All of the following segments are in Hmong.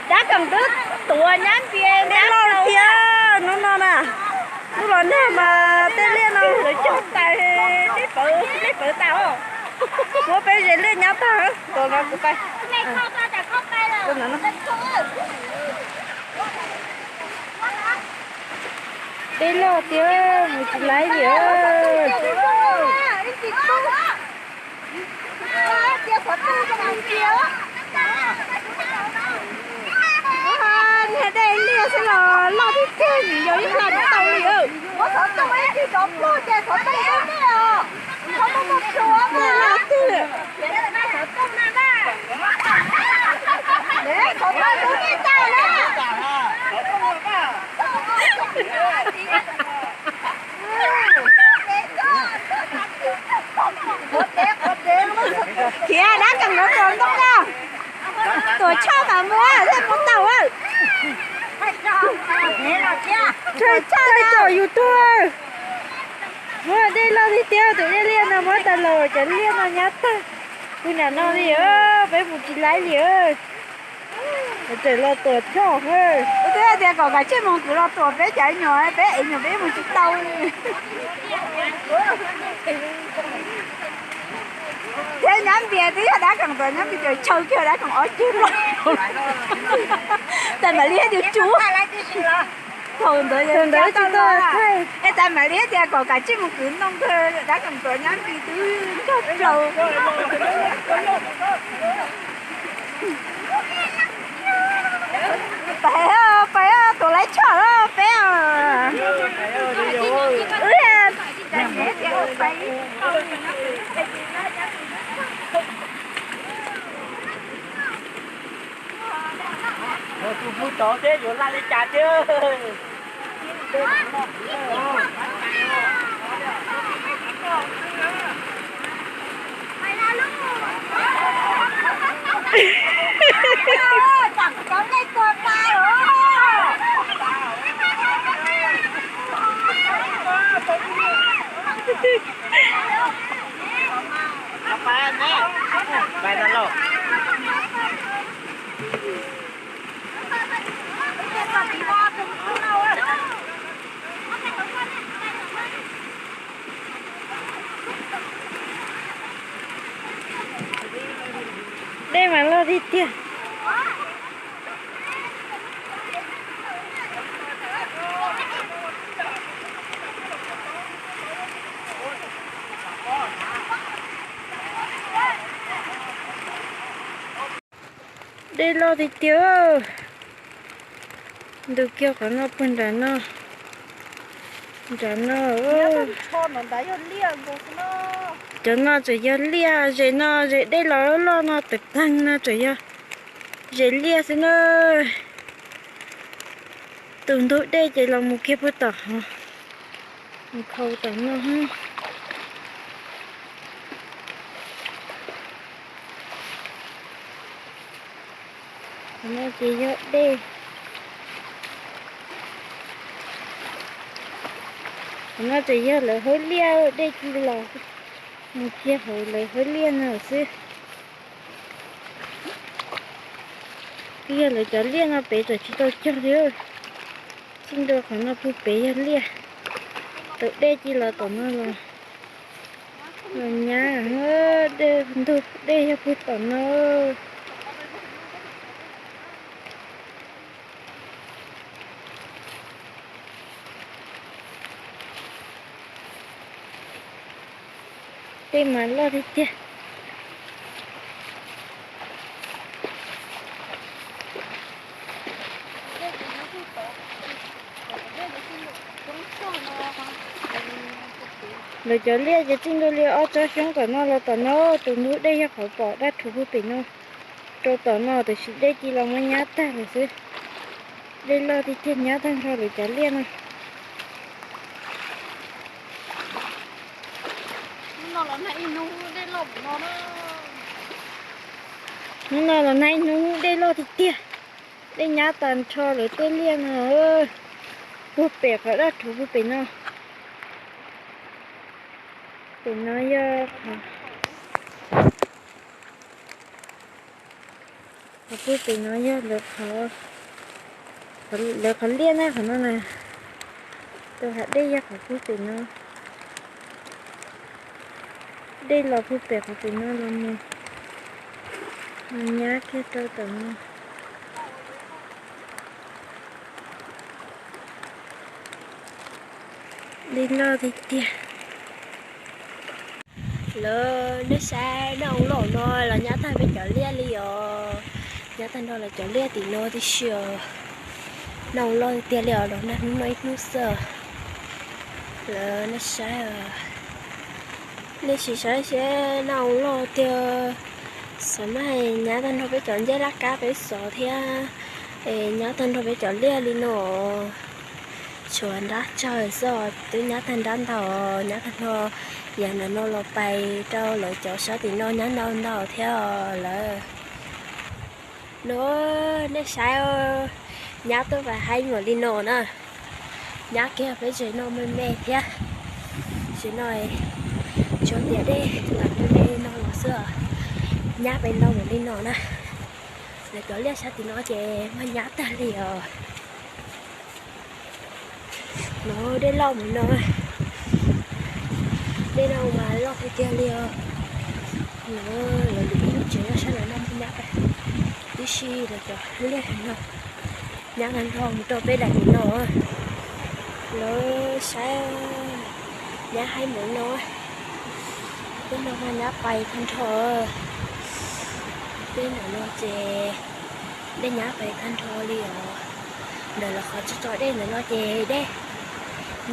Dab Kheem twb tuav nyab npias dab laug thiab hnub no na. Hnub los nag mas tej liaj no lawv cog tas, leb pawv tas os. Muab peb ze liaj nyab tag, tuav no kuv pais. Dej loj tiag, mus tsis laib li. Niag dej liaj xwb los loj tiag tiag, yog ib hla tsis tau li. Dej loj tiag. Khiav, dab Kheem nkawd tuam ntoo na. Tuam tshaj mam mus, thiaj mus tau. Tshaj tshaj tsom yus tuag. Muab dej loj tiag tiag, tus dej liaj no muab tas los cov liaj no nyab tag. Pw nram no li, peb mus tsis laib li. Tseem los tuam tshaj. Kuv twb hais tias kom kav tsij mus kwv los tuam peb cov nyuam, peb ev nyuam peb mus tsis tau li. Thiab nyab npias twb yog dab Kheem tuav, nyab npias tseem tshaw kiag dab Kheem ob ceg los. Tais Mam Li hais tias tsum. Thaum ntawd tsis tau, es Tais Mam Li tias kom kav tsij mus kwv ntoo kawg, dab Kheem tuav nyab npias twb cog plaws. Pais, pais tuav laib tshaj peb. Tus mus tod thiab yuav laj li cas thiab. Dej mas loj tiag tiag. Dej loj tiag tiag. Ntu kiag qhov no puag nram no. Nram no. Cov no tseem yog liaj, zem no zem dej los loj no tawm tag no tseem yog zem liaj xwb na. Tus ntug dej ces los mus kiag puag tom, mus khau tom no. Qhov no ces yog dej. Qhov no tseem yog lawv hauv liaj, dej ci los mus kiag hauv lawv hauv liaj no xwb. Twb yog lawv cov liaj no pem tseem tsis tau cog li. Txij ntua qhov no puag pem yog liaj. Tau dej ci los tom no los, los nyab, dej ntug dej yog puag tom no. Dej mas loj tiag tiag. Lawv cov liaj ces txij ntua li ob tsob xyoob tom no los tom no, tus ntug dej yog qhov pom dab rhuv puag pem no. Rau tom no tiam sis dej ci los muab nyab tag lawm xwb. Dej loj tiag tiag, nyab tag nrho lawv cov liaj no. Hnub no los nag ib hnub dej loj tiag tiag. Dej nyab tag nrho lawv tej liaj no. Puag pem qhov dab rhuv puag pem no. Pem no yog qhov Qhov pug pem no yog lawv qhov liaj na, qhov no na. Tus hav dej yog qhov pug pem no. Dej los pug pem qhov pem no los mus, los nyab kiag rau tom no. Dej loj tiag tiag. Lawv, nej saib, naj oo loj no los nyab tag peb cov liaj li os. Nyab tag nrho lawv cov liaj tim no tib si os. Naj oo loj tiag tiag li os, los nag hnub no ib hnub xwb. Lawv, nej saib, nej sim saib seb naj oo loj tiag. Xav mas nyab tag nrho peb cov ncej laj kab peb xov thiab, es nyab tag nrho peb cov liaj li no. Tshuav nrab tsawg xwb os, twb nyab tag nrab ntau, nyab tag nrho. Yam ntawm no los pais rau lawv cov sab tim no nyab ntau ntau thiab os lawv. No, nej saib, nyab tuaj pais haib npaum li no na. Nyab kiag peb tsev no me me thiab. Tsev no tsuas tias dej lam me me no los xwb, nyab pais ntau npaum li no na. Lawv cov liaj sab tim no ces muaj nyab tag li os. No dej loj mus no, dej no mas loj tiag tiag li os. No lawv lub tsev nyob sab nraud no muaj nyab tib si, lawv cov liaj no nyab tag nrho mus rau peb daim no. Lawv saib, nyab haib mus no, peb no mas nyab pais tag nrho. Peb ntawm no ces dej nyab pais tag nrho li os. Ntawm lawv qhov tso tso dej ntawm no ces dej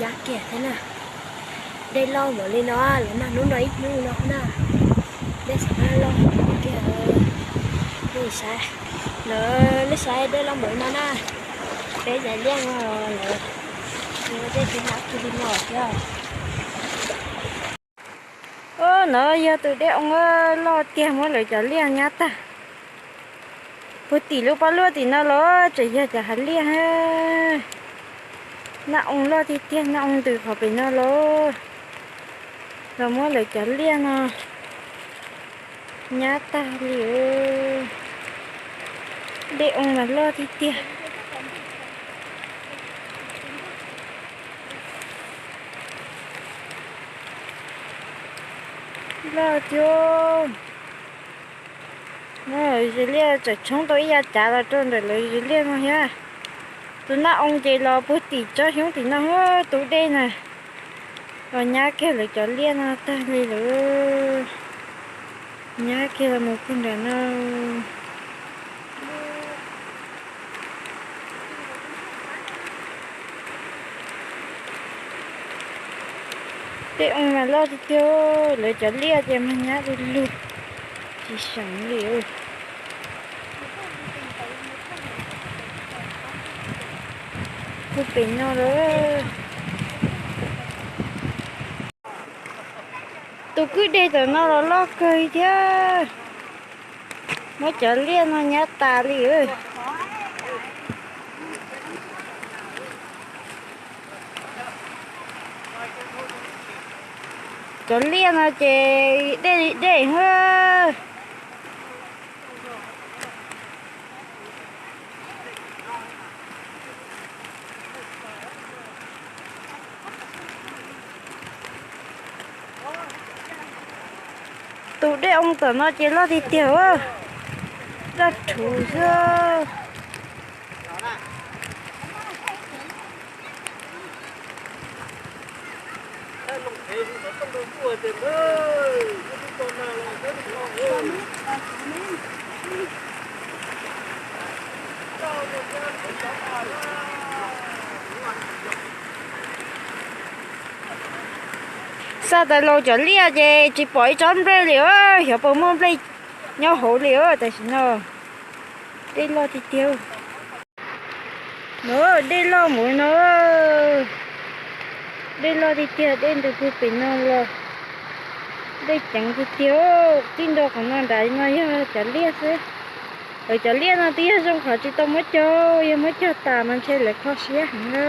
nyab kiag thiab na. Dej loj npaum li no los nag hnub no ib hnub no na, dej xav mas loj kiag. Nej saib, lawv, nej saib dej loj npaum li no na, peb cov liaj no lawv, dej twb nyab kiag li no thiab. Ub, no yog tus dej oo loj tiag muab lawv cov liaj nyab tag. Puag tim lub pob luaj tim no los tseem yog cov hav liaj. Naj oo loj tiag tiag, naj oo ntws qhov pem no los, los muab lawv cov liaj no nyab tag li. Dej oo mas loj tiag tiag. Loj tiag. Zis liaj tseem tshoob tau ib yav cav los rau ntawm lawv zis liaj no thiab. Tus naj oo ces los puag tim tsob xyoob tim no, tus dej na los nyab kiag lawv cov liaj no tag li lawm. Nyab kiag los mus puag nram no. Dej oo mas loj tiag tiag, lawv cov liaj ces mas nyab du lug, tsis seem li. Puag pem no lawm. Tus kwj deg tom no los loj kawg thiab. Muab cov liaj no nyab tas li. Cov liaj no ces dej dej hwb. Tus dej oo tom no ces loj tiag tiag, daj rhuv xwb. Xa tais laus cov liaj ces tsis pom ib tsob nplej li, xyov puas muaj nplej nyob hauv li tam sim no. Dej loj tiag tiag. No, dej loj mus no. Dej loj tiag tiag, dej ntws puag pem no los. Dej ceev tiag tiag. Tij nto qhov no nrad no yog cov liaj xwb. Lawv cov liaj no twb yog zoo qhov tsis tau muab cog, yog muab cog tas mas ntshe lawv kho siab heev na.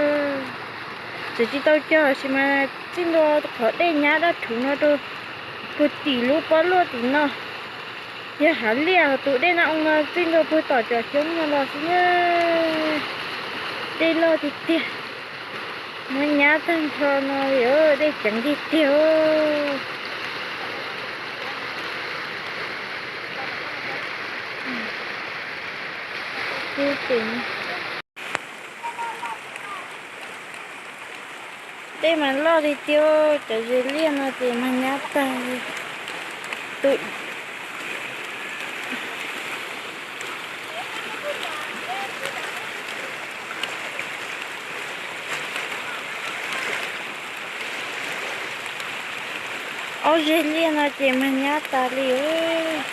Tseem tsis tau cog sis mas tij nto qhov dej nyab daj rhuv no rau puag tim lub pob luaj tim no. Yog hav liaj tus dej no oo no txij ntua puag tom cov xyoob no los xwb na. Dej loj tiag tiag, muab nyab tag nrho no li, dej ceev tiag tiag. Dej mas loj tiag tiag, cov zes liaj no ces mag nyab tag li. Tus ob zes liaj no ces mag nyab tas li os.